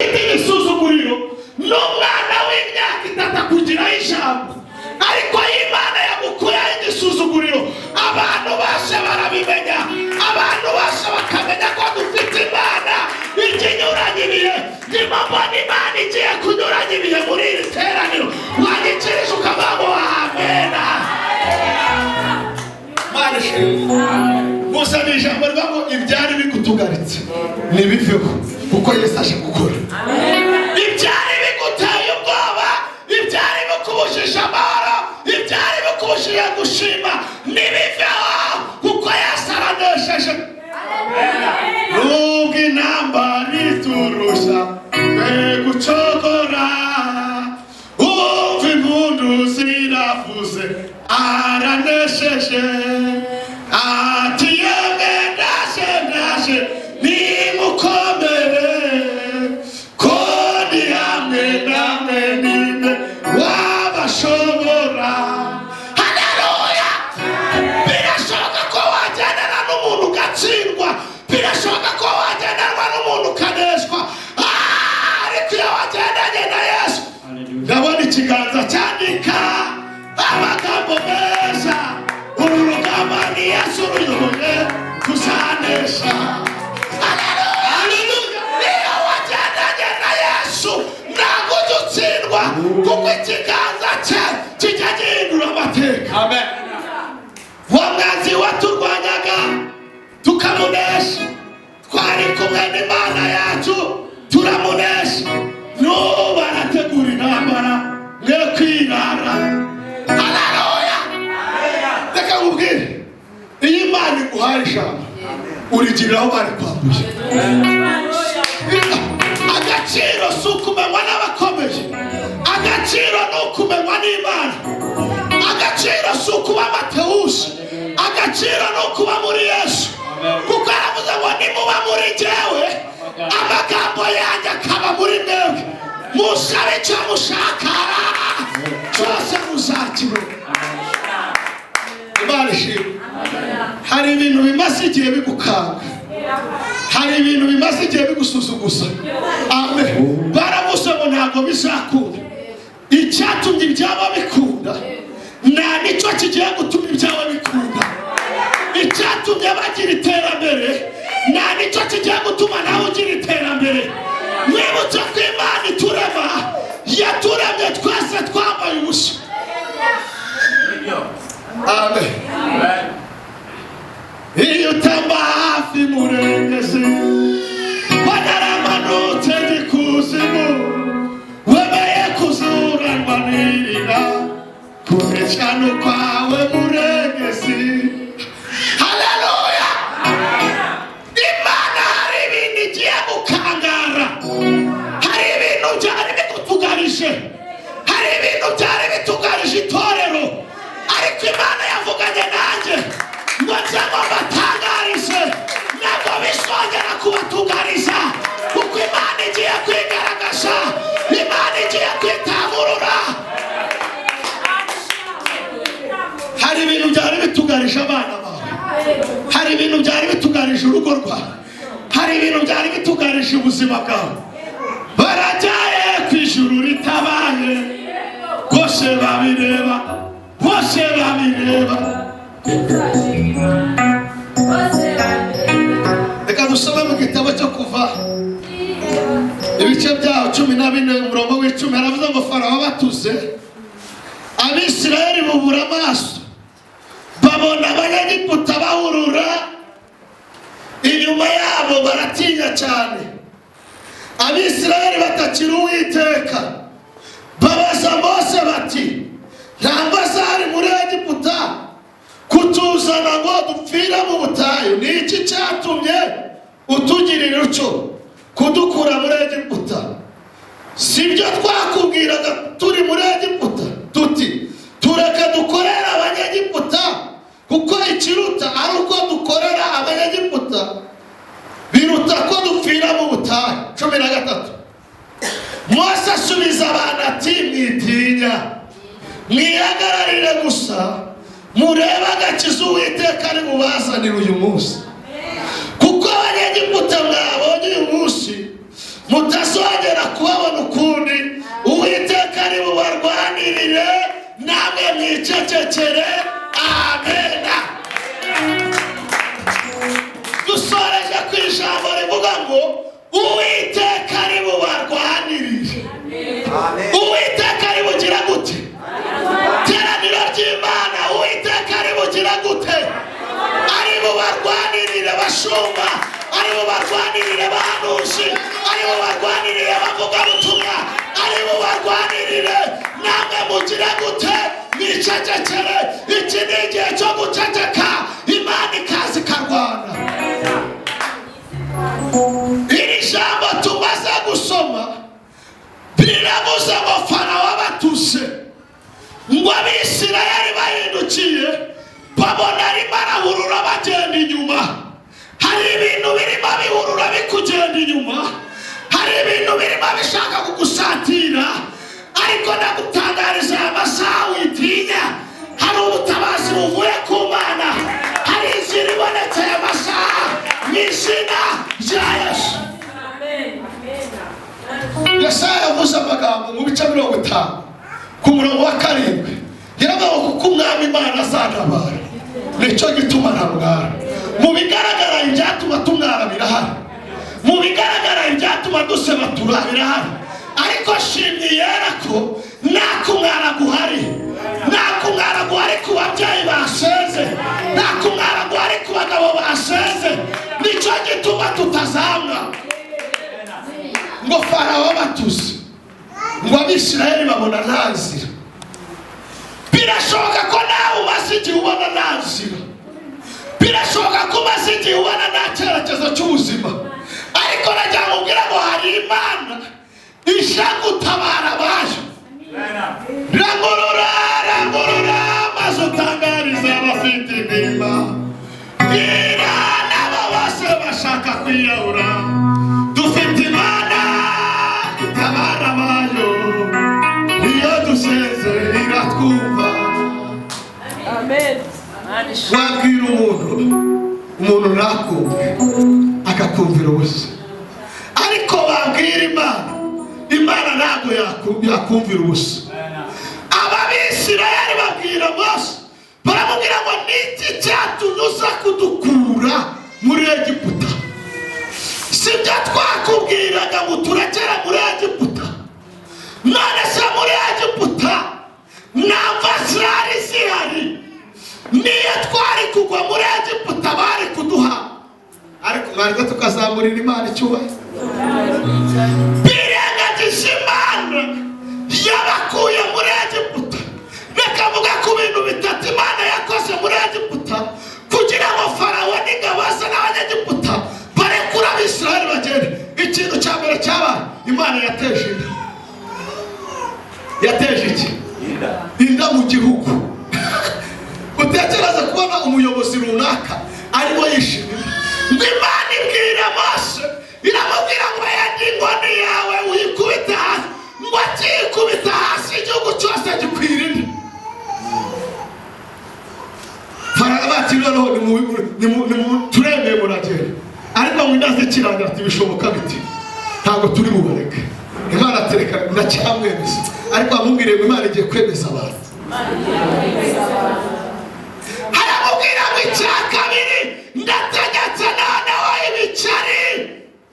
Ufite igisuzuguriro n'umwana w'imyaka 3 akugiraho ijambo, ariko iyo Imana yagukuyeho igisuzuguriro, abantu bose barabimenya, abantu bose bakamenya ko dufite Imana ijya inyuranye ibihe. Ndimo mbona Imana igiye kunyuranya ibihe muri iri teraniro. Wanyikirije ukavuga ngo amena. Mana ishimwe. Gusa ni ijambo rivuga ngo ibyari bigutugaritse ntibiveho, kuko Yesu aje gukora. Ibyari biguteye ubwoba, ibyari bikubujije amahoro, ibyari bikubujije gushima, ntibiveho, kuko Yesu aranesheje. Nubwo intambara iturusha, twe gucogora. Umva, impundu ziravuze, aranesheje. Ati: "Yemwe, ndaje, ndaje, nimukomere, ko ndi hamwe namwe, ninde wabashobora?" Haleluya! Birashoboka ko wagendana n'umuntu ugatsindwa, birashoboka ko wagendanwa n'umuntu ukaneshwa. Ariko iyo wagendanye na Yesu, ndabona ikiganza cyandika amagambo meza. Uru rugamba ni Yesu ruyoboye, tuzanesha. Haleluya! Iyo wagendanye na Yesu ntabwo ujya utsindwa, kuko ikiganza cye kijya gihindura amateka. Amen. Wa mwanzi waturwanyaga tukamunesha, twari kumwe n'Imana yacu turamunesha. N'ubu arategura intambara, mwe kwirara. Haleluya! Reka nkubwire, iyo Imana iguhaye ijambo, urigiriraho bari kwambuye. Agaciro si ukumenywa n'abakomeye, agaciro ni ukumenywa n'Imana. Agaciro si ukuba Matewusi, agaciro ni ukuba muri Yesu, kuko yaravuze ngo: "Nimuba muri jyewe, amagambo yanjye akaba muri mwebwe, musabe icyo mushaka cyose muzakibona." Imana ishimwe. Hari ibintu bimaze igihe bigukanga, hari ibintu bimaze igihe bigusuzuguza. Amen. Baravuze ngo ntabwo bizakunda. Icyatumye ibyaba bikunda nta nicyo kigiye gutuma ibyawe bikunda. Icyatumye bagira iterambere nta nicyo kigiye gutuma nawe ugira iterambere. Mwibutse ko Imana iturema yaturemye twese twambaye ubusa. Amen. Iyo utamba hafi, Murengezi, ko naramanutse gikuzimu, wemeye kuzuranwa nirira kureshano kwawe, Murengezi. Haleluya! Imana hari ibintu igiye gukangara. Hari ibintu byari bigutugarije, hari ibintu byari bitugarije itorero, ariko Imana yavuganye nanjye ngo nze ngo mbatangarize, ntabwo bizongera kubatugariza, kuko Imana igiye kwigaragaza, Imana igiye kwitamurura. Hari ibintu byari bitugarije abana bawe, hari ibintu byari bitugarije urugo rwawe, hari ibintu byari bitugarije ubuzima bwawe. Barajyaye ku ijuru ritabaye, bose babireba, bose babireba. Reka dusome mu gitabo cyo Kuva, ibice byaho 14, umurongo w'10. Aravuze ngo: "Farawo batuze, Abisirayeli bubura amaso, babona Abanyegiputa bahurura inyuma yabo, baratinya cyane. Abisirayeli batakira Uwiteka, babaza Mose bati: 'Ntabwo zari muri Egiputa kutuzana ngo dupfire mu butayu? Ni iki cyatumye utugirira utyo kudukura muri Egiputa? Si byo twakubwiraga turi muri Egiputa tuti: Tureke dukorere Abanyegiputa, kuko ikiruta ari uko dukorera Abanyegiputa biruta ko dupfira mu butayu?'" 13. Mose asubiza abantu ati: "Mwitinya, mwihagararire gusa, murebe agakiza Uwiteka ari bubazanire uyu munsi, kuko Abanyegiputa mwabonye uyu munsi Mutazongera kubabona ukundi. Uwiteka ari bubarwanirire, namwe mwicecekere. Amena. Dusoreje ku ijambo rivuga ngo Uwiteka ari bubarwanirire. Uwiteka ari bugira gute? Teraniro ry'Imana, Uwiteka ari bugira gute? Ari bubarwanirire. Bashumba, ari bubarwanirire. Bahanuzi, ari bubarwanirire. Bavugabutumwa, ari bubarwanirire. Namwe mugire gute? Mwicecekere. Iki ni igihe cyo guceceka, Imana ikaza ikarwana. Iri jambo tumaze gusoma riravuze ngo Farawo abatuse, ngo Abisirayeli bahindukiye babona arimo arahurura bagenda inyuma. Hari ibintu birimo bihurura bikugenda inyuma, hari ibintu birimo bishaka kugusatira, ariko ndagutangariza aya masaha, witinya. Hari ubutabazi buvuye ku Mana, hari inzira ibonetse aya masaha mu izina rya Yesu. Yesaya yavuze amagambo mu bice 50 ku murongo wa 7, yaravuga ngo kuko Umwami Imana azantabara, nicyo gituma ntamwara. Mu bigaragara ibyatuma tumwara birahari, mu bigaragara ibyatuma duseba tura birahari, ariko shimye yera ko nta kumwara guhari, nta kumwara guhari ku babyeyi baseze, nta kumwara guhari ku bagabo baseze. Nicyo gituma tutazamwa. Ngo Farawo batuze, ngo Abisirayeli babona nta nzira. Birashoboka ko nawe umaze igihe ubona nta nzira, birashoboka ko umaze igihe ubona nta cyerekezo cy'ubuzima, ariko nagira ngo ubwire ngo hari Imana ije gutabara abayo. Rangurura, rangurura, maze utangarize abafite imirima. Bwira n'abo bose bashaka kwiyahura, dufite Imana itabara abayo. Iyo dusenze iratwumva. Amen. Wabwira umuntu, umuntu ntakumve, akakumvira ubusa, ariko babwira Imana, Imana ntabwo yakumvira ubusa. Ababisirayeli babwira Mose, baramubwira ngo niki cyatumye uza kudukura muri Egiputa? Si byo twakubwiraga ngo turekere muri Egiputa? None se muri Egiputa nta mva zari zihari? Niyo twari kugwa muri Egiputa bari kuduha, ariko mwareka tukazamurira Imana icyubahiro. Birengagiza Imana yabakuye muri Egiputa. Reka mvuga ku bintu bitatu Imana yakoze muri Egiputa kugira ngo Farawo n'ingabo ze n'Abanyegiputa barekure Abisirayeli bagende. Ikintu cya mbere cyabaye, Imana yateje inda. Yateje iki? Inda mu gihugu. Utekereza kubona umuyobozi runaka arimo yishimira. Ngo Imana ibwira Mose, iramubwira ngo yenda inkoni yawe uyikubite hasi. Ngo akiyikubita hasi, igihugu cyose gikwira inda. Farawo bati noneho turemeye, muragenda. Ariko ngo inda zikirangira, ati bishoboka biti ntabwo turi bubareke. Imana atereka ndacyamwemeza, ariko amubwiriye ngo Imana igiye kwemeza abantu. Haramubwira ngo icya kabiri, ndategetse noneho ibikeri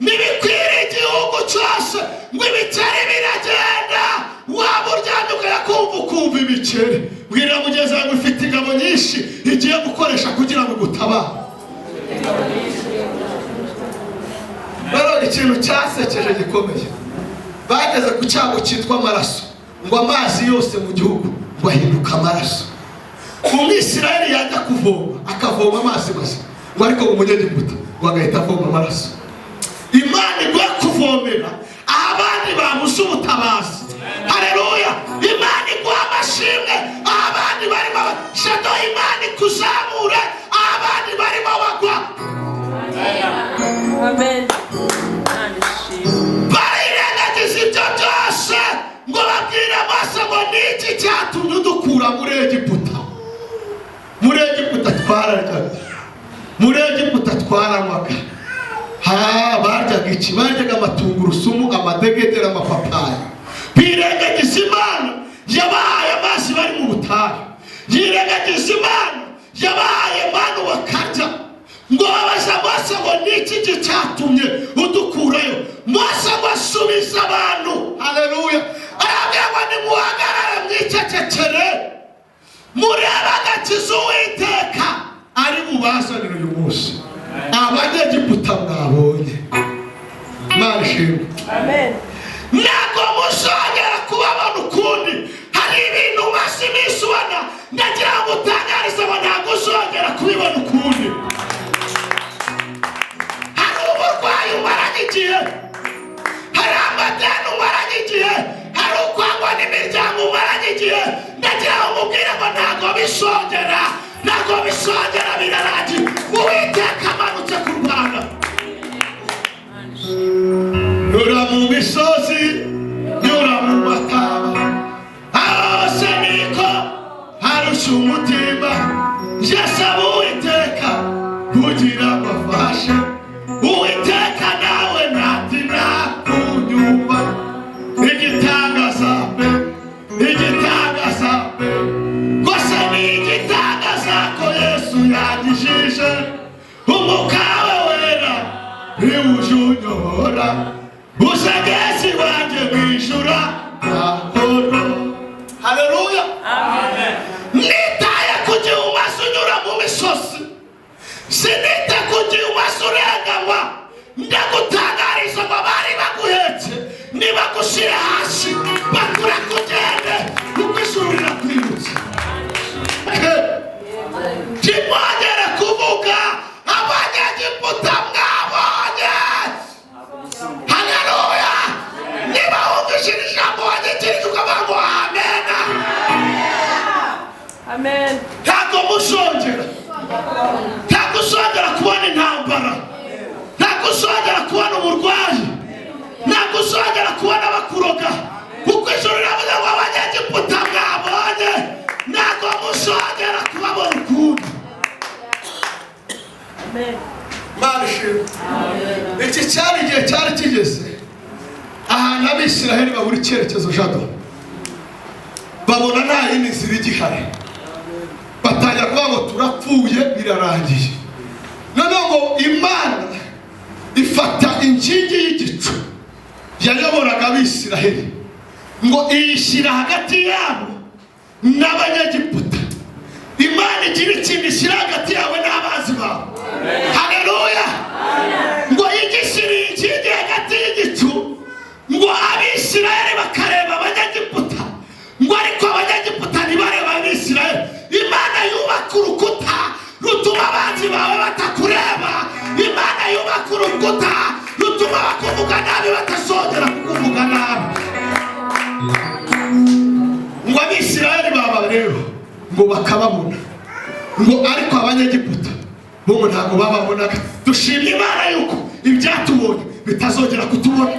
ntibikwire igihugu cyose. Ngo ibikeri biragenda, waba uryamye ukajya kumva ukumva ibikeri. Bwira mugenzi wawe, ufite ingabo nyinshi igiye gukoresha kugira ngo igutabare. Rero ikintu cyasekeje gikomeye, bageze ku cyago cyitwa amaraso. Ngo amazi yose mu gihugu ngo ahinduka amaraso. Umwisirayeli yajya kuvoma akavoma amazi mazima, ngo ariko umunyegiputa ngo agahita avoma amaraso. Imana iguhe kuvomera aho abandi babuze ubutabazi. Hareruya! Imana iguha amashimwe aho abandi barimo shado. Imana ikuzamure aho abandi barimo bagwa. Amen. Imana ishimwe. Barirengagiza ibyo byose, ngo babwire Mose ngo niki cyatumye udukura muri Egiputa? Muri Egiputa twararyaga, muri Egiputa twaranywaga. Ha, baryaga iki? Baryaga amatungurusumu, amadegede n'amapapayi. Birengagiza Imana yabahaye amazi bari mu butayu, yirengagiza Imana yabahaye manu bakarya. Ngo babaza Mose ngo: "Ni iki cyatumye udukurayo?" Mose ngo asubize abantu, haleluya, arabwira ngo: "Nimuhagarare mwicecekere, murebe agakiza Uwiteka ari bubazanire uyu munsi. Abanyegiputa mwabonye." Imana ishimwe. Amen. Ntabwo muzongera kubabona ukundi. Hari ibintu umaze iminsi ubona, ndagira ngo utangarize ngo ntabwo uzongera kubibona ukundi. Hari uburwayi umaranye igihe, hari amadeni umaranye igihe, hari ukwangwa n'imiryango umaranye igihe. Ndagira ngo mubwire ngo ntabwo bizongera, ntabwo bizongera, birarangiye. Uwiteka amanutse kurwana. Nyura mu misozi, nyura mu mataba, hose niko harusha umutima. Yasaba Uwiteka kugira ngo afashe. Uwiteka nawe ntatina kunyumva. Igitangaza pe, igitangaza pe, rwose ni igitangaza ko Yesu yagishije umwuka we wera, niwuje unyobora usagezi wanjye mwijura mahoro. Haleluya. Nitaye ku gihe umaze unyura mu misozi, sinite ku gihe umaze urenganywa. Ndagutangariza ngo bari baguhetse nibagushyire hasi, bakure kugende, kuko ijuru rirakwibutse. Ntimwongere kuvuga Abanyegiputa mwabonye. Haleluya. Niba wumvise iri jambo, wanyikirije ukavuga ngo amena. Amen. Ntabwo muzongera, ntabwo uzongera kubona intambara, ntabwo uzongera kubona uburwayi, ntabwo uzongera kubona bakuroga, kuko ijuru riravuze ngo Abanyegiputa mwabonye ntabwo muzongera kubabona ukundi. Amen. Imana ishimwe. Iki cyari igihe cyari kigeze ahantu Abisiraheli babura icyerekezo. Jado, babona nta yindi nzira igihari, batangira kuvuga ngo turapfuye, birarangiye. Noneho ngo Imana ifata inkingi y'igicu yayoboraga Abisiraheli, ngo iyishyira hagati yabo n'Abanyegiputa. Imana igira ikintu ishyira hagati yawe n'abazi bawe. Haleluya. Ngo igishyiriye inkingi hagati y'igicu, ngo Abisirayeli bakareba Abanyegiputa, ngo ariko Abanyegiputa ntibareba Abisirayeli. Imana yubaka urukuta rutuma abanzi bawe batakureba. Imana yubaka urukuta rutuma bakuvuga nabi batazongera kukuvuga nabi. Ngo Abisirayeli baba rero ngo bakababona, ngo ariko Abanyegiputa bo ngo ntabwo bababonaga. Dushimye Imana yuko ibyatubonye bitazongera kutubona.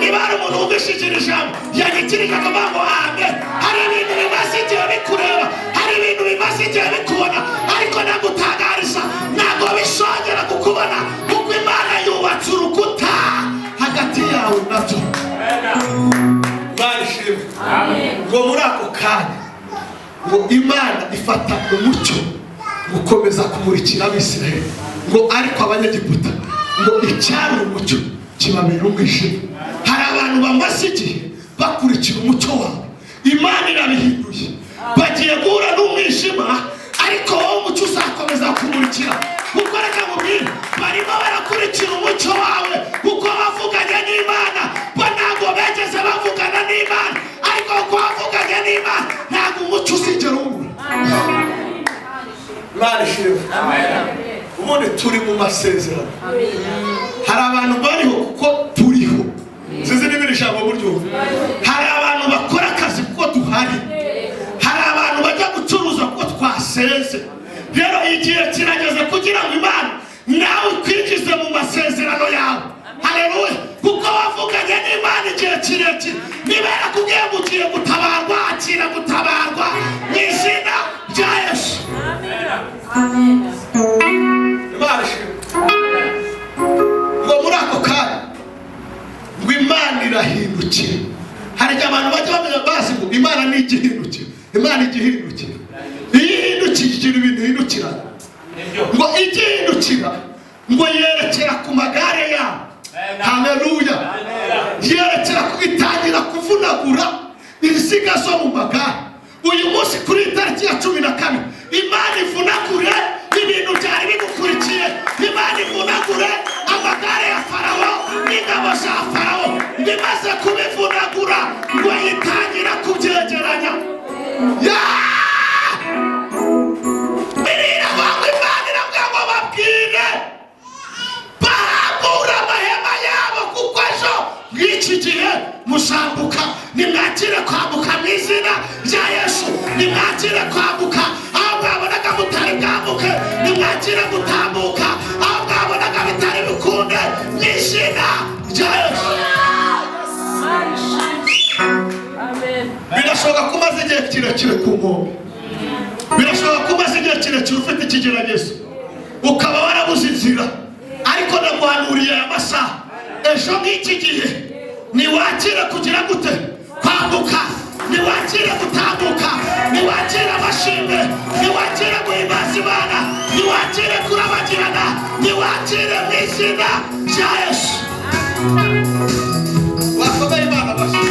Niba hari umuntu wumvishije iri jambo, yanyikirije akavuga ngo amen. Hari ibintu bimaze igihe bikureba, hari ibintu bimaze igihe bikubona, ariko nagutangariza ntabwo bizongera kukubona, kuko Imana yubatse urukuta hagati yawe nabyo. Imana ishimwe. Ngo muri ako kanya ngo Imana ifata umucyo gukomeza kumurikira Abisirayeli, ngo ariko Abanyegiputa ngo icyari umucyo kibabera umwijima. Hari abantu bamaze igihe bakurikira umucyo wawe, Imana irabihinduye, bagiye guhura n'umwijima, ariko wowe umucyo uzakomeza kumurikira. Kuko reka mubwire, barimo barakurikira umucyo wawe kuko bavuganye n'Imana. Bo ntabwo begeze bavugana n'Imana, ariko kuko bavuganye n'Imana, ntabwo umucyo uzigera ubura. Imana ishimwe. Ubundi turi mu masezerano. Hari abantu bariho kuko turiho. Sinzi niba iri jambo buryo. Hari abantu bakora akazi kuko duhari, hari abantu bajya gucuruza kuko twaseze. Rero igihe kirageze kugira ngo Imana nawe ukwinjize mu masezerano yawe. Haleluya. Kuko wavuganye n'Imana igihe kirekire, niba yarakubwiye ngo ugiye gutabarwa, akira gutabarwa mu izina rya Yesu. Imana ishimwe. Igihindukira. Hari igihe abantu bajya bamenya bazi ngo Imana ni igihindukira. Imana igihindukira, iyo ihindukiye igira ibintu ihindukirana. Ngo igihindukira, ngo yerekera ku magare yabo. Haleluya! Yerekera ku, itangira kuvunagura inziga zo mu magare. Uyu munsi, kuri iyi tariki ya 12, Imana ivunagure ibintu byari bigukurikiye. Imana ivunagure amagare ya Farawo n'ingabo za Farawo. Ngo imaze kubivunagura, ngo itangira kubyegeranya. Ya! Biriya ngo Imana iravuga ngo babwire bahambure amahema yabo, kuko ejo nk'iki gihe muzambuka. Nimwakire kwambuka mu izina rya Yesu. Nimwakire kwambuka aho mwabonaga mutari bwambuke. Nimwakire gutambuka aho mwabonaga bitari bikunde mu izina rya Yesu. Imana ishimwe. Amen. Birashoboka ko umaze igihe kirekire ku nkombe. Birashoboka ko umaze igihe kirekire ufite ikigeragezo, ukaba warabuze inzira. Ariko ndaguhanuriye aya masaha, ejo nk'iki gihe niwakire kugira gute? Kwambuka. Niwakire gutambuka, niwakire amashimwe, niwakire guhimbaza Imana, niwakire kurabagirana, niwakire mu izina rya Yesu. Wakomeye Imana basi.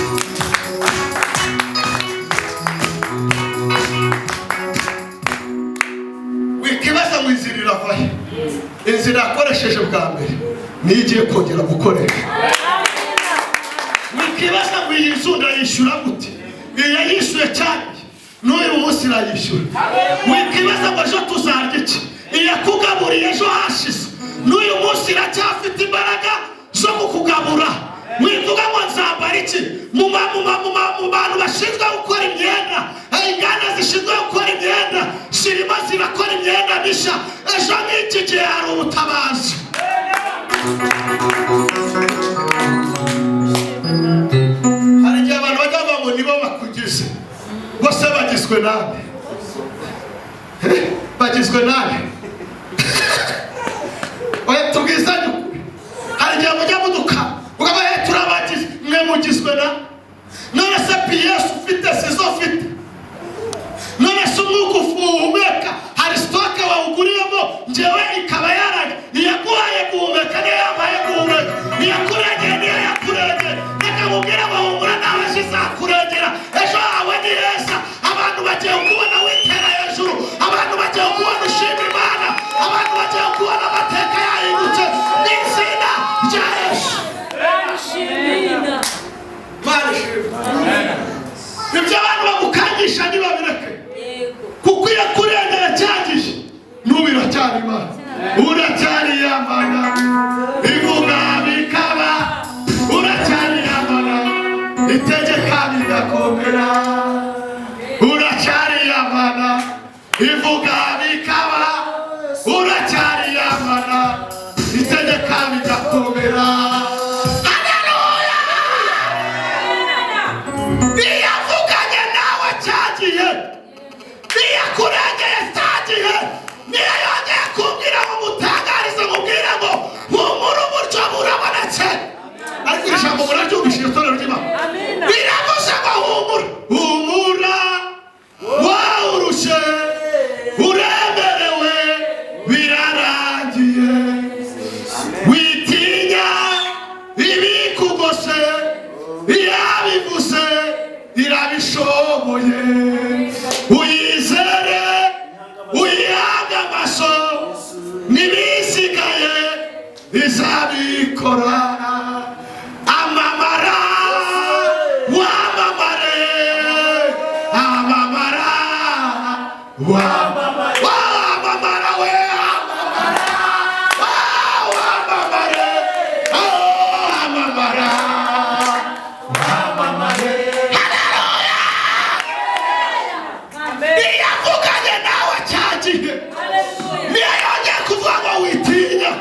Wikibaza ngo inzira iravahe. Inzira yakoresheje bwa mbere niyo igiye kongera gukoresha. Wikibaza ngo iyi nzu ndayishyura gute. Iyo yishyuye cyane, n'uyu munsi irayishyura. Wikibaza ngo ejo tuzarya iki. Iyakugaburiye ejo hashize, n'uyu munsi iracyafite imbaraga zo kukugabura. Wivuga ngo nzambara iki. Mu bantu bashinzwe gukora imyenda, inganda zishinzwe gukora imyenda zirimo zirakora imyenda mishya. Ejo nk'iki gihe hari ubutabazi. Hari igihe abantu bajya bavuga ngo nibo bakugize. Bose bagizwe nande? Bagizwe nande? Oya, tubwizanye ukuri. Hari igihe mujya muduka ukavuga: "Eh, turabagize." Mwe mugizwe na none se? Piyesi ufite sizo ufite? None se umwuka uhumeka hari stock wawuguriyemo, njyewe ikaba yaraye? Iyaguhaye guhumeka niyo yampaye guhumeka. Iyakurengeye niyo yakurengeye. Reka mubwire ngo humura, nawe ejo izakurengera. Ejo hawe ni heza. Abantu bagiye kubona witera hejuru, abantu bagiye kubona ushima Imana, abantu bagiye kubona amateka yahindutse mu izina rya Yesu. Imana ishimwe. Imana ishimwe. Ibyo abantu bagukangisha ntibabireke, kuko iyo kurengera cyagiye, n'ubu iracyari Imana. Uracyari yamana ivuga bikaba, uracyari yamana itegeka bigakomera, uracyari yamana ivuga bikaba, uracyari yamana itegeka bigakomera. Haleluya! Iyo avuganye nawe cyagiye, niyo akurengeye cyagiye, niyo yongeye kumbwira ngo mutangarize, mubwire ngo humura, uburyo burabonetse. Ariko iri jambo muraryumvise, iryo torero ry'Imana? Amina. Biravuze ngo humura, humura, wawurushe, uremerewe, birarangiye. Witinya ibikugose, iyabivuze irabishoboye. Uyizere, uyihange amaso, n'ibisigaye izabikora. Amamara, wamamare, amamara, wamamare, wamamara we, amamara, wamamare, oh, amamara, wamamare. Amen. Iyo avuganye nawe cyagihe, Hallelujah. niyo yongeye kuvuga ngo witinya.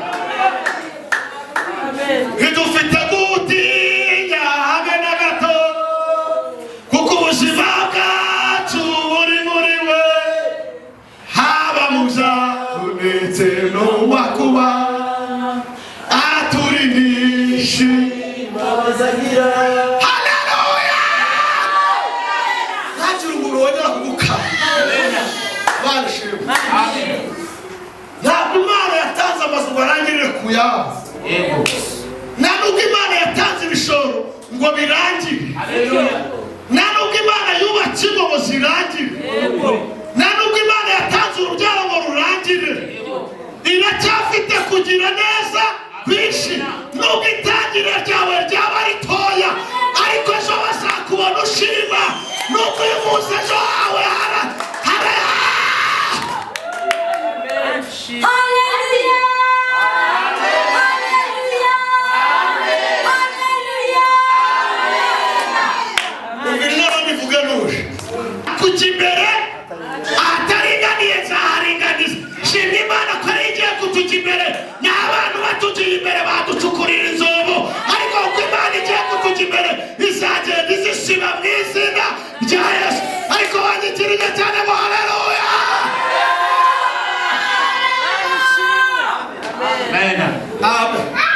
Amen. Oya. Nta nubwo Imana yatanze ibishoro ngo birangire. Nta nubwo Imana yubatse ingo ngo zirangire. Nta nubwo Imana yatanze urubyaro ngo rurangire. Iracyafite kugira neza kwinshi. Nubwo itangiriro ryawe ryaba ritoya, ariko ejo bazakubona ushima. Nubwo uyu munsi ejo hawe hara hara. Haleluya! Haleluya! Haleluya! Umubiri n'ababivuga nuje kujya imbere ahataringaniye nzaharinganiza. Shimwa Imana ko ari igiye kutujya imbere. Ni abantu batugiye imbere baducukurira inzobo, ariko kuko Imana igiye kutujya imbere, izagenda izisiba mu izina rya Yesu. Ariko wanyikirije cyane ngo haleluya. Amen.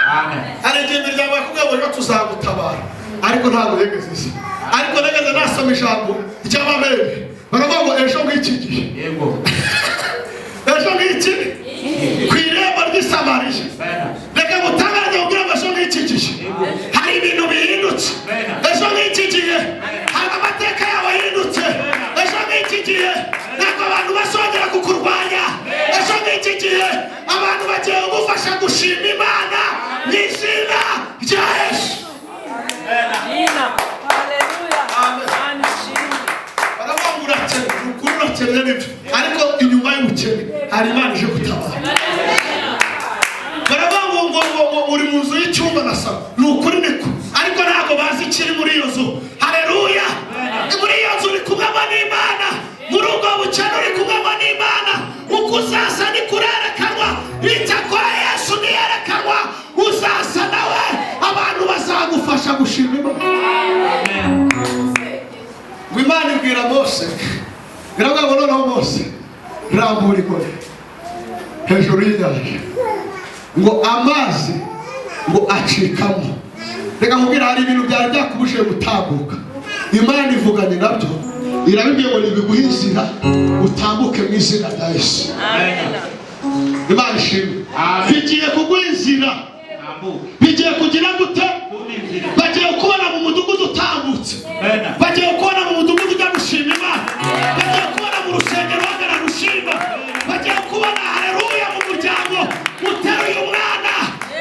Hari igihe imiryango yakubwiye ngo ejo tuzagutabara, ariko ntabwo yigeze iza. Ariko nageze nasoma ijambo ry'ababebe, baravuga ngo ejo nk'iki gihe, ejo nk'iki ku irembo ry'i Samariya. Reka ngutangaze kugira ngo ejo nk'iki gihe hari ibintu bihindutse. Ejo nk'iki gihe hari amateka yawe ahindutse. Ejo nk'iki gihe ntabwo abantu bazongera kukurwanya. Ejo nk'iki gihe abantu bagiye kugufasha gushima Imana mu izina rya Yesu. Baravuga ngo urakene. Ni ukuri urakennye, nibyo, ariko inyuma y'ubukene hari Imana ije gutabara. Baravuga ngo uri mu nzu y'icyumba na salo. Ni ukuri niko, ariko ntabwo bazi ikiri muri iyo nzu. Hareruya! Muri iyo nzu uri kumwemo n'Imana. Muri ubwo bukene uri kumwemo n'Imana. Uko uzasa ni kurerekanwa, icyakora Yesu niyerekanwa uzasa nawe, abantu bazagufasha gushima Imana. Ngo Imana ibwira Mose, iravuga ngo noneho Mose, rambura inkoni hejuru y'inyanja, ngo amazi ngo acikamo. Reka nkubwire, hari ibintu byari byakubujije gutambuka, Imana ivuganye nabyo, irabibwiye ngo nibiguhe inzira utambuke mu izina rya Yesu. Imana ishimwe. Bigiye kuguha inzira. Bigiye kugira gute? Bagiye kubona mu mudugudu utambutse, bagiye kubona mu mudugudu ujya gushima Imana, bagiye kubona mu rusengero uhagarara ushima, bagiye kubona, hareruya, mu muryango uteruye umwana,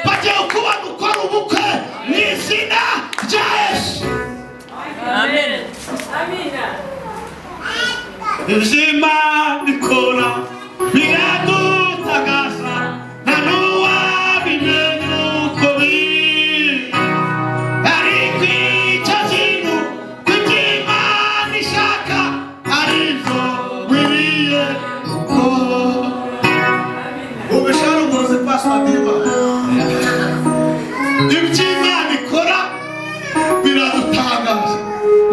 bagiye kubona ukora ubukwe mu izina rya Yesu. Iby'Imana ikora biradutagaza, nta n'uwabimenya uko biri, ariko icyo kintu ko iby'Imana ishaka ari byo nkwiriye gukora. Ubishara umurozi pasiteri. Iby'Imana ikora biradutangaza.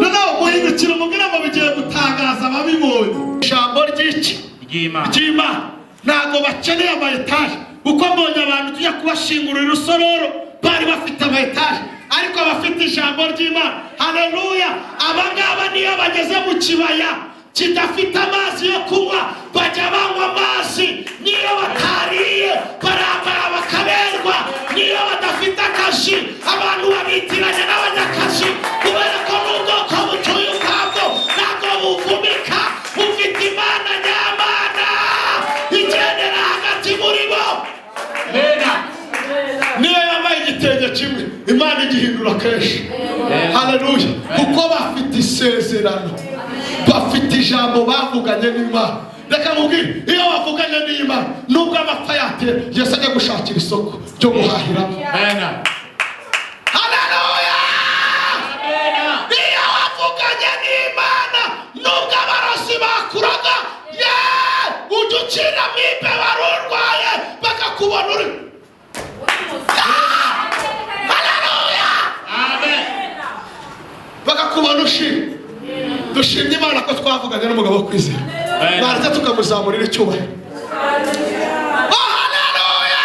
Noneho muhindukira umubwira ngo bigiye gutangaza ababibonye. Ijambo ry'iki? Ry'Imana. Ntabwo bakeneye ama etaje, kuko mbonye abantu tujya kubashingurira urusororo bari bafite ama etaje, ariko abafite ijambo ry'Imana, haleluya, aba ngaba niyo bageze mu kibaya kidafite amazi yo kunywa bajya banywa amazi. Niyo batariye barambara bakaberwa. Niyo badafite akazi abantu babitiranya n'abanyakazi, kubera ko n'ubwoko butuye ukwabwo, ntabwo buvumika, bufite Imana nyamana igendera hagati muri bo. Niyo yambaye igitenge kimwe, Imana igihindura kenshi. Haleluya! Kuko bafite isezerano, bafite ijambo bavuganye n'Imana. Reka nkubwire, iyo wavuganye n'Imana, nubwo amapfa yatera, Yesu ajya gushakira isoko ryo guhahiramo. Haleluya! Iyo wavuganye n'Imana, nubwo abarozi bakuraga ye ujya ukira amibe wari urwaye, bakakubona uri. Haleluya! Bakakubona ushima. Dushimye Imana ko twavuganye n'umugabo wo kwizera, baza tukamuzamurira icyubahiro. Oh, haleluya!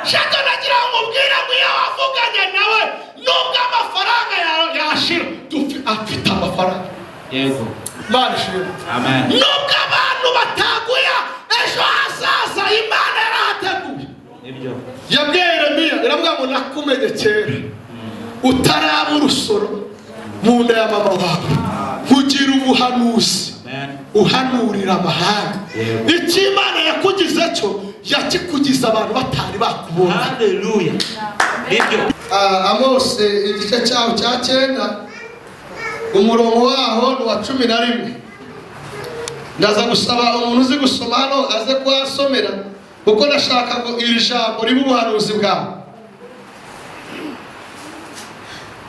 Shaka nagira ngo mubwire ngo iyo wavuganye nawe, nubwo amafaranga yawe yashira, afite amafaranga. Imana ishimwe. Amen. Nubwo abantu bataguya, ejo hazaza Imana yarahateguye. Nibyo. Iravuga ngo nakumenye kera utaraba urusoro mu nda ya mama wawe, kugira umuhanuzi uhanurira amahanga. Yego. Icyo Imana yakugize cyo yakikugize abantu batari bakubona. Haleluya, nibyo. Amose igice cyaho cya 9, umurongo waho ni uwa 11. Ndaza gusaba umuntu uzi gusoma hano aze kuhasomera, kuko ndashaka ngo iri jambo ribe ubuhanuzi bwawe.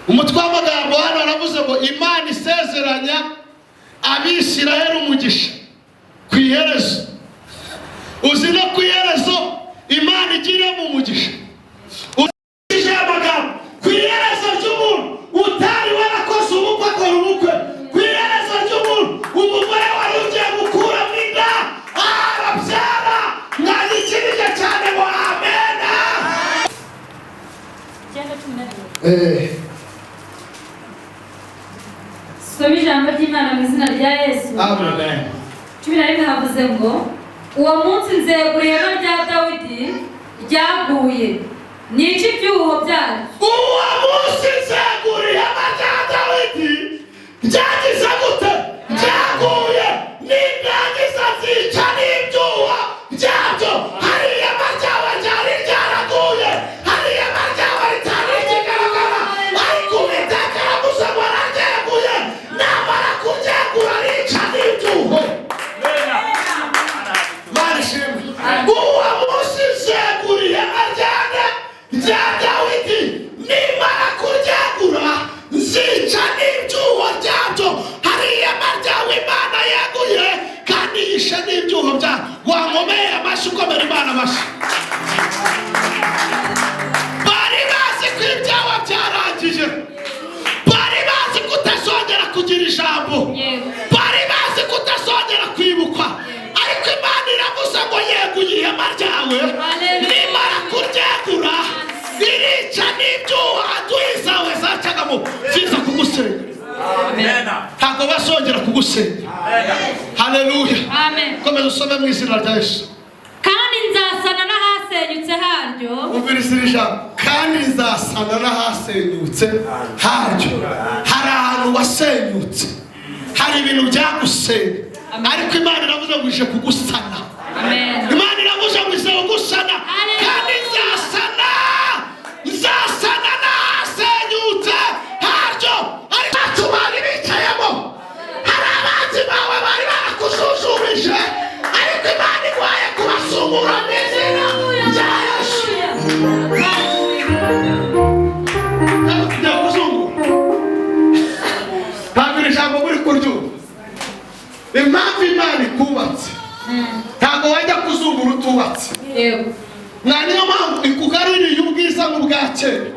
Umutwe w'amagambo hano aravuze ngo Imana isezeranya Abisiraheli umugisha ku iherezo. Uzi no ku iherezo Imana igiremo umugisha. Uje amagambo ku iherezo ry'umuntu utari warakoze ubukwe akora ubukwe, ku iherezo ry'umuntu umugore wari ugiye gukuramo inda arabyara. Mwanyikirije cyane ngo amena. 9:11. Soma ijambo ry'Imana mu izina rya Yesu. Amen. 11 havuze ngo: "Uwo munsi nzegura ihema rya Dawidi ryaguye, nica ibyuho byaryo." Uwo munsi nzegura ihema rya Dawidi ryagize gute? Ryaguye. Nindangiza nzica n'ibyuho byabyo. Hari ihema ryawe ryari ryaraguye, hari ihema ryawe ritari rikigaragara, ariko Uwiteka aravuze ngo araryeguye. Namara kuryegura rica n'ibyuho. Mana ishimwe. Uwo munsi nzegura ihema ryane rya Dawidi, nimara kuryegura nzica n'ibyuho byabyo. Hari ihema ryawe Imana yeguye kandi yishe n'ibyuho byabyo. Wankomeye amashyi, ukomera Imana amashyi. Bari bazi ko ibyawe byarangije, bari bazi ko utazongera kugira ijambo, bari bazi ko utazongera kwibukwa, ariko Imana iravuze ngo yeguye ihema ryawe. Haleluya. Nimara kuryegura irica n'ibyuho aduyi zawe zacagamo ziza kugusenya. Ntabwo bazongera kugusenya. Haleluya. Amen. Komeza usome mu izina rya Yesu. "Kandi nzasana n'ahasenyutse haryo." Umviriza iri jambo: "Kandi nzasana n'ahasenyutse haryo." Hari ahantu wasenyutse, hari ibintu byagusenya, ariko Imana iravuze ngo ije kugusana. Amen. Imana iravuze ngo ije kugusana. Haleluya. "Kandi nzasana n'ahasenyutse haryo." Ariko ntacyo bari bicayemo. Hari abanzi bawe bari barakujujubije, ariko Imana iguhaye kubasungura mu izina rya Yesu. Kujya kuzungura, ntabwo iri jambo muri kuryumva. Impamvu Imana ikubatse, ntabwo wajya kuzungura utubatse. Nta niyo mpamvu ikugaruriye ubwiza nk'ubwa kera,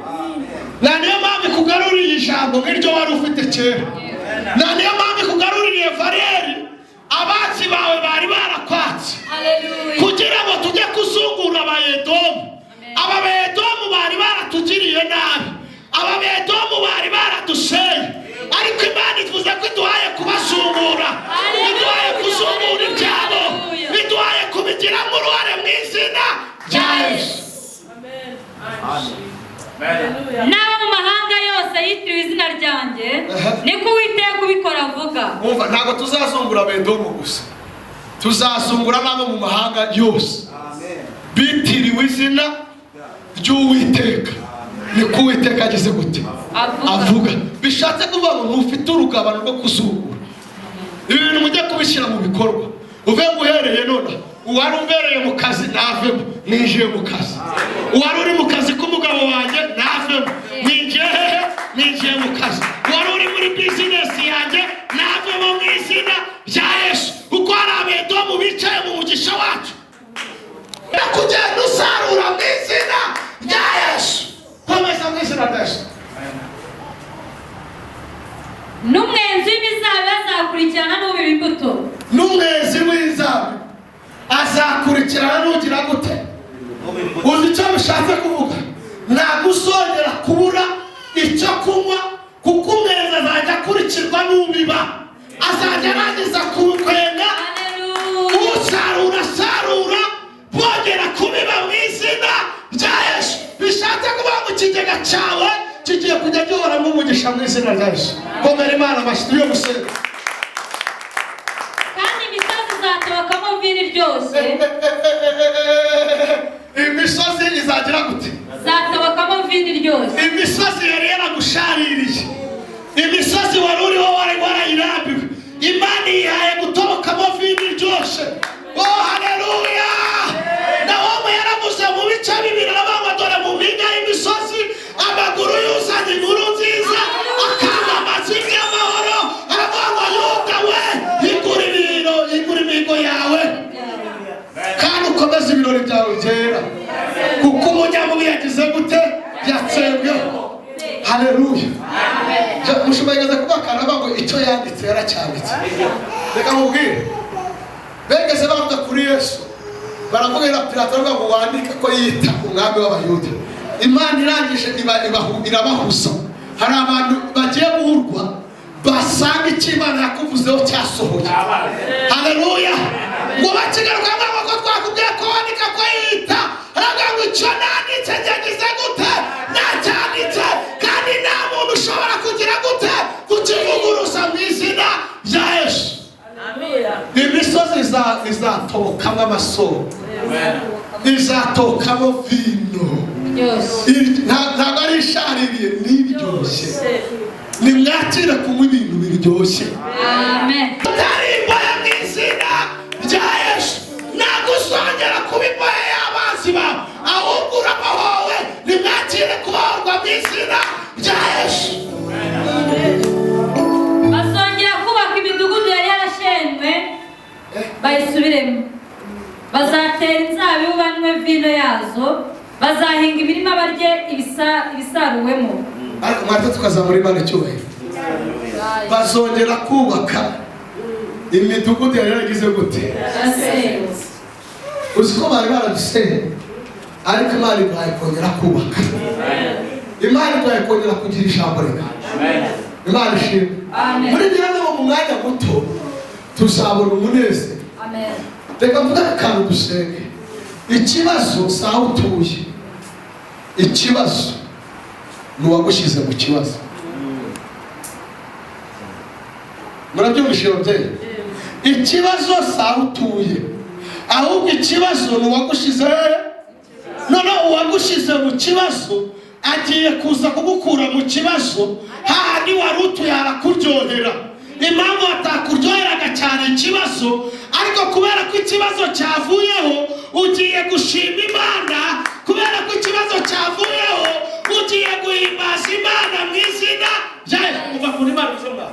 nta niyo mpamvu ikugaruriye ijambo nk'iryo wari ufite kera, nta niyo mpamvu ikugaruriye valeur abanzi bawe bari barakwatse. Haleluya. Kugira ngo tujye kuzungura Abayedomu. Aba Bedomu bari baratugiriye nabi, aba Bedomu bari baraduseye, ariko Imana ivuze ko iduhaye kubazungura, iduhaye kuzungura ibyabo, iduhaye kubigiramo uruhare mu izina rya Yesu. "N'abo mu mahanga yose yitiriwe izina ryanjye, niko Uwiteka ubikora avuga." Umva, ntabwo tuzazungura Abedomu gusa, tuzazungura n'abo mu mahanga yose bitiriwe izina ry'Uwiteka, niko Uwiteka ageze gute? Avuga. Avuga. Bishatse kuvuga ngo ntufite urugabano rwo kuzungura. Ibi bintu mujye kubishyira mu bikorwa, uve ngo uhereye none uwari umbereye mu kazi navemo, ninjiye mu kazi. Uwari uri mu kazi k'umugabo wanjye navemo, ninjiye hehe? Ninjiye mu kazi. Uwari uri muri bizinesi yanjye navemo mu izina rya Yesu, kuko hari Abedomu bicaye mu mugisha wacu. Kugenda usarura mu izina rya Yesu. Komeza mu izina rya Yesu. "N'umwenzi w'imizabibu azakurikirana n'ubiba imbuto." N'umwezi w'inzabibu azakurikirana n'ugira gute? Uzi icyo bishatse kuvuga? Ntabwo uzongera kubura icyo kunywa, kuko umwezi azajya akurikirwa n'ubiba, azajya arangiza kuwukwenga. Haleluya. Usarura asarura, bongera kubiba mu izina rya Yesu. Bishatse Kizajya gihoramo umugisha mu izina rya Yesu. Komera Imana amashyi, yo gusenga. Kandi imisozi izatobokamo vino iryoshye. Imisozi izagira gute? Izatobokamo vino iryoshye. Imisozi yari yaragushaririye, imisozi wari uriho wari warayirambiwe, Imana iyihaye gutobokamo vino iryoshye. Oh, haleluya! Nawomu yaravuze mu bice bibiri, aravuga ngo: "Dore mu mpinga y'imisozi amaguru yuzanye inkuru nziza, akamamaza iby'amahoro." Aravuga ngo: "Yuda we, higura ibiro, higura imihigo yawe kandi ukomeze ibirori byawe byera, kuko umunyamubi yagize gute? Yatsembweho." Haleluya! Mushumba yigeze kubakana avuga ngo icyo yanditse yaracyanditse. Reka mubwire, begeze bavuga kuri Yesu, baravuga na Pilato, baravuga ngo: "Wandike ko yita umwami w'Abayuda." Imana irangije irabahuza. Hari abantu bagiye guhurwa basanga icyo Imana yakuvuzeho cyasohoye. Haleluya! Ngo bakigaruka ngo ko twakubwiye ko wandika ko yita, aravuga ngo: "Icyo nanditse nyagize gute? Nacyanditse, kandi nta muntu ushobora kugira gute? Kukivuguruza mu izina rya Yesu." Imisozi izatobokamo amasoko, izatokamo vino iryoshye. Ntabwo ari ishaririye, n'iryoshye. Nimwakire kunywa ibintu biryoshye. Amen. Utari imbohe mu izina rya Yesu, ntabwo uzongera kuba imbohe y'abanzi bawe, ahubwo urabohowe. Nimwakire kubohorwa mu izina rya Yesu. Bazongera kubaka imidugudu yari yarashenywe bayisubiremo, bazatera inzabibu banywe vino yazo, bazahinga imirima barye ibisaruwemo. Ariko mwate tukazamura Imana icyubahiro. Bazongera kubaka imidugudu yari yaragize gute? Yasenywe. Uzi ko bari baradusenye, ariko Imana iduhaye kongera kubaka, Imana iduhaye kongera kugira ijambo. Reka Imana ishimwe. Amen. Muri byo ngo mu mwanya muto tuzabona umunezero. Amen. Reka mvuge akantu dusenge. Ikibazo si aho utuye, ikibazo ni uwagushyize mu kibazo. Murabyumvise, babyeyi? Ikibazo si aho utuye, ahubwo ikibazo ni uwagushyize. Noneho uwagushyize mu kibazo agiye kuza kugukura mu kibazo. Hahandi wari utuye harakuryohera. Impamvu hatakuryoheraga cyane ikibazo, ariko kubera ko ikibazo cyavuyeho ugiye gushima Imana. Kubera ko ikibazo cyavuyeho ugiye guhimbaza Imana mu izina rya Yesu. Kuva ku Imana ivuze mwa.